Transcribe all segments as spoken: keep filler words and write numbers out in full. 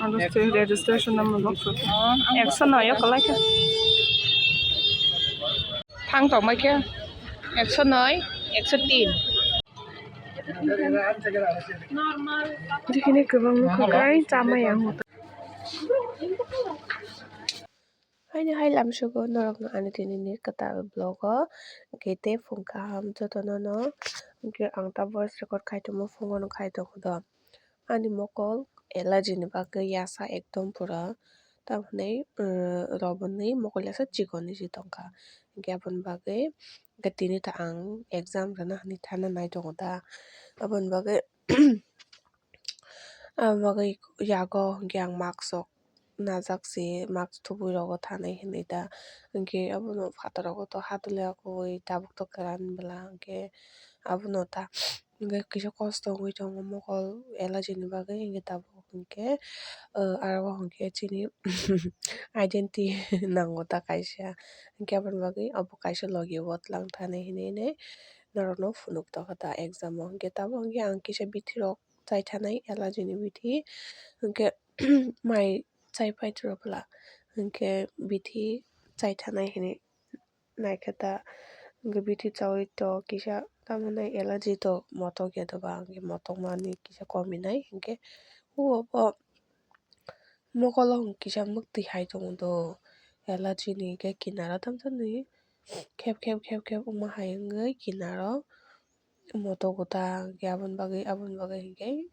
Ano se registration number box. Ekso noi o kwlai khe. Thang tongbai khe. Ekso noi, ekso tin. Dikini kwbang nukha kai chamai ang. Haini hai lamsogo norokno ani tinini kwtal vlog o, hwnkhe tei phung kaham jotono no, hwnkhe ang ta voice record khai tongmo phungo no khai tongo do. Ani mokol allergy ni bagwi yasa ekdom pura, tamhinwi, uh, roboni mokol yasa chikon ni si tongkha, hwnkhe aboni bagwi hwnkhe tini ta ang exam rwna hinwi thana nai tongo da, aboni bagwi. Aboni bagwi yago hwnkhe ang mask rok najak se, mask thubui rogo thanai hinwi ta, hwnkhe abono phataro to hatole ya koi tabuk to kwran bwla, hwnkhe abono ta hwnkhe kisa kosto wngwi tongo mokol allergy ni bagwi, hwnkhe tabuk hwnkhe, ah, aro hwnkhe chini identity nango ta kaisa, hwnkhe aboni bagwi abo kaisa logi o tlang thani hinwi hinwi norokno phunuk tongkha ta exam o, hwnkhe tabuk hwnkhe ang kisa bithi rok chai thanai allergy ni bithi, hwnkhe mai chai pai tro bwla, hwnkhe bithi chai thanai hinwi naikhe ta, hwnkhe bithi chaui to kisa tamhinai allergy to motok ya doba, hwnkhe motokmani kisa kominai, hwnkhe o obo mokolo hwnkhe kisa mwktwi hai tongo do, allergy ni hwnkhe kinaro tamjani khep khep khep khep wngma hai wngwi kinaro. Motok gota hwnkhe aboni bagwi, aboni bagwi hwnkhe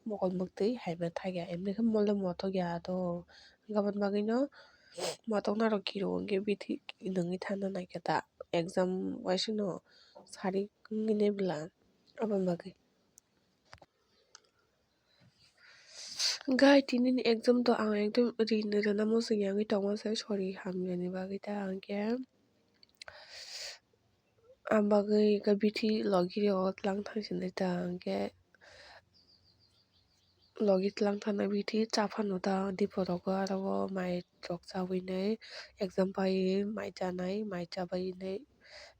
mokol mwktwi hai ma thakya, emni khe mole motok ya to, hwnkhe aboni bagwino motok narok kiro hwnkhe bithi nungwi thana naikhe ta exam waisano sari wngwi nai bwla aboni bagwi. Gai tini ni exam to ang ekdom ri rwna muchung ya wngwi tongma se, sorry hamya ni bagwi ta hwnkhe. Ang bagwi khe bithi logi rok tlang thang sinai ta, hwnkhe logi tlang thang nai bithi cha phano ta dipo rogo, aro o mai rok chawi nai exam pai mai chanai, mai chabai nai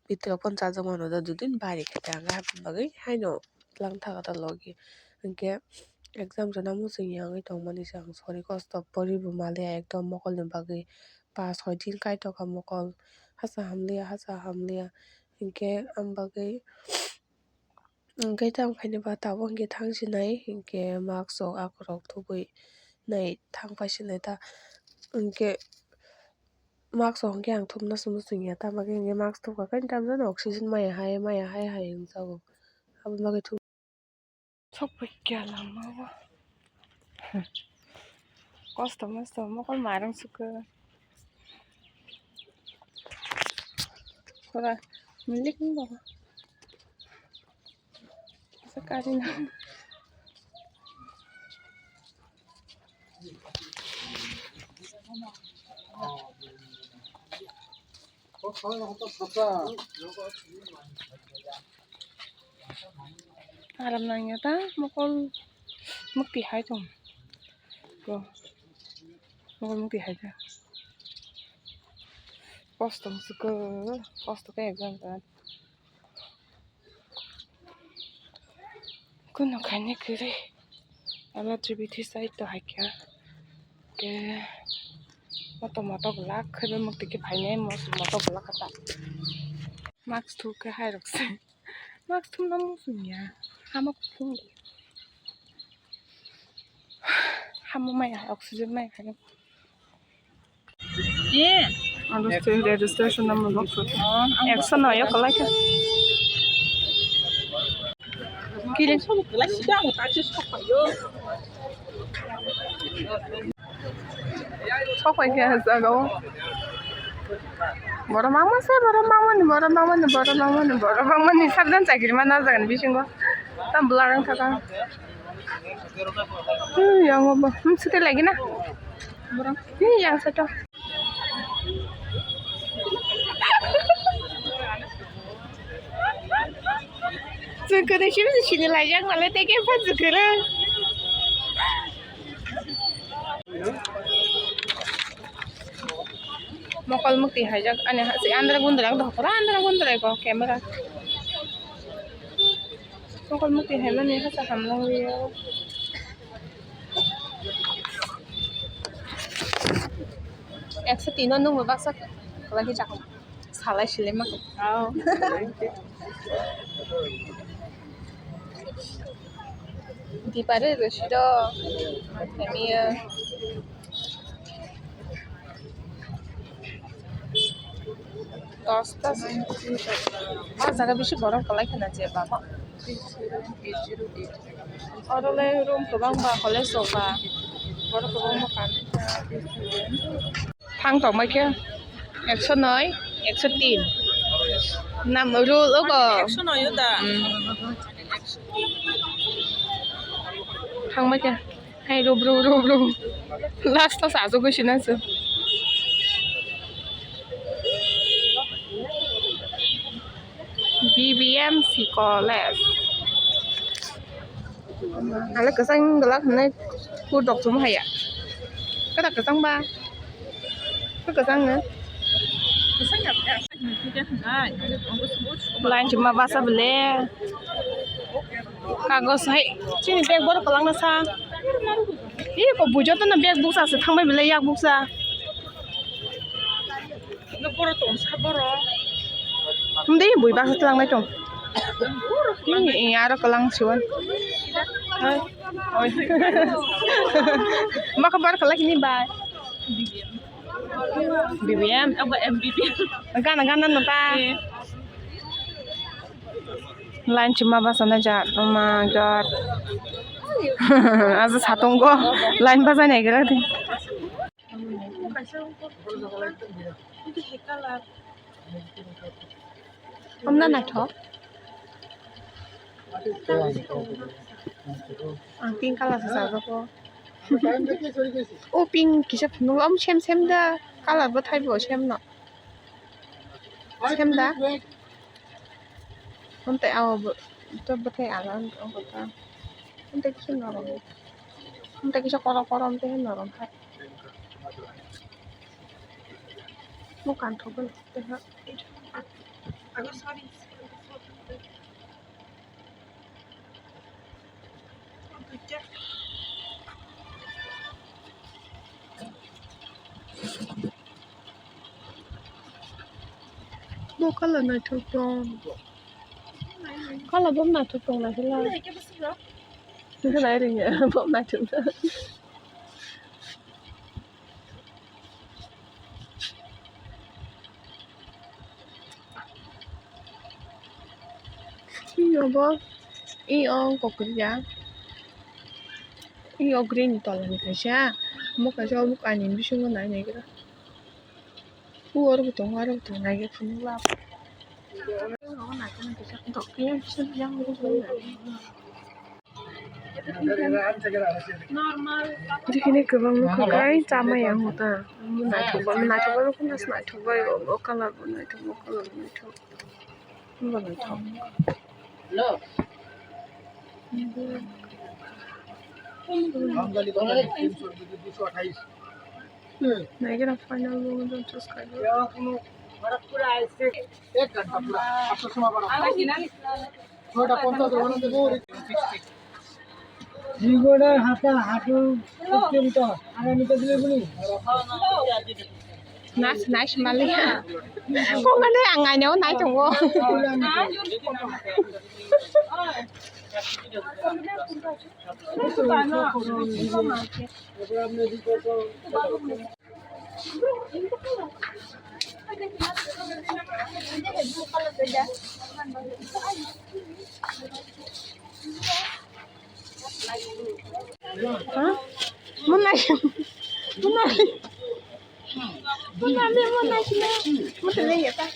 bithi rok phano chajak mano da, dudin bari khe ta, hwnkhe aboni bagwi haino tlang thago ta logi, hwnkhe exam rwna muchung ya wngwi tongmani se ang, sorry, kosto poribo maliya ekdom mokolni bagwi. Pas hoi din kaitor kha mokol, hasa hamliya, hasa hamliya, hinkhe am bagwi, hinkhe tamo khaini ba tabuk hinkhe thang sinai, hinkhe mask rok akhorok thubui nai thang pai sinai ta, hinkhe mask rok hinkhe ang thumna se muchung ya, tamo khe hinkhe mask thupkha khe tamjani oxygen maya hai, maya hai hai wngjago, aboni bagwi thum. Sok pai kya lama o. Kosto mosto mokol marang suka. Kora milik ni baba. Asa kari na. Aram nangya ta mokol mukti hai tong. Ko mokol mukti hai ta. Kosto suka, kosto ka exam ta. Kuno khaini kwrwi. Ala T V T side to hai khe. Ke moto moto glak khe mukti khe phainai moto moto glak kha ta. Mask thuk khe hai rok se. Mask thumna muchung ya. Hama kuphung. Hama maya oxygen maya khaini. Ano se registration number box. Ekso noi o kwlai khe. Kiring. Sok pai khe ah jaga o. Borok mangma se, borok mangmani, borok mangmani, borok mangmani, borok mangmani. Sabdan chakiri ma na jaga ni bisingo. Tam bwlarang thaka. Hmm, yang obo. Hmm, site lagi na. Borok. Hmm, yang sito. Chwng kwrwi simi se sini laijak nalai tei khe pha chwng kwrwi. Mokol mukti haijak ani ha se andra gundra ang dohor andra gundra ko camera. Mokol mukti haimani hasa hamlangwi o. Sa tino nung baksa kwlai khe chakha. Salai silai ma. Oh. Dipare rwsido. Kamiya. Dosta. Ah, jaga bisi borom kwlai khana je baba. Oro le room kwbang ba, college rok ba. Borok kwbangma kanwi. Thang tongbai khe ekso noi, ekso tin. Nam rule ogo. Ekso noi o da. Hmm. Thangbai khe. Hai, rub, rub, rub, rub. Last o sajagwi sina se. B B M C College. Ale kwchang glak hinwi kur dok chum haya. Kada kwchang ba? Ka kwchang no? Line chuma basa bele. Kagos hai. Chini bag bor kwlangna sa. Ih, ko bujo to na bag buksa se thangbai bele yak buksa. Himde bui baksa tlangnai tong. Ih, aro kwlang siwan. Hai. Maka bar kwlak hini bai. B B M. Gana gana no ta. Line chuma basa na ja. Oh my God. Aja satung go. Line basa nai gara de. Omna naithok. Ang pink colour se chajago. O pink kisa phunuk, om sem sem da. Colour bwthai bo sem no. Sem da. Onte ao bo, to bwthai ala ongo ta. Onte kisa norom. Onte kisa koro koro onte norom hai. Mo kanthok bai. Bo colour naithok tong. Colour bo naithok tong naikhe la. Nokha nai ringya bo naithok tong. Iyo bo, iyo kokriya. Iyo green ni tola ni kaisa. Omo kaisa omo kainwi bisingo nai naigra. O oro bo tongo, oro bo tongo, naigra phunukla. Jikini kwbangma kwkhwrang chamaya wngkha ta. Naithok bai, naithok bai, naithok bai, o colour bo naithok, o colour bo naithok. Bo naithok. Naikhe na final bo choose khaidi. Nice, nice, mali. Kok ngane ang aino nai tongo. Ha? Munai. Munai. Munai, munai sini. Munai ya ta.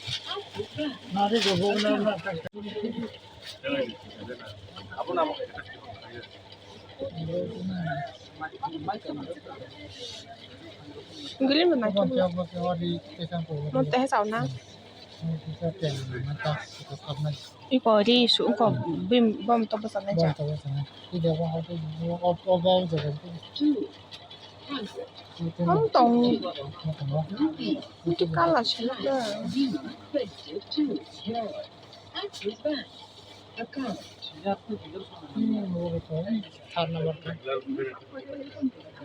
Green bo naithok. Mo tehe chao na. Iko ri su ko bim bom to bwsa nai cha. Ham tong. Kala sila.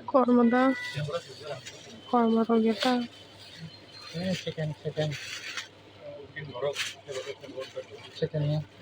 Kormo da, kormo rok ya ta. Second, second. Second ni.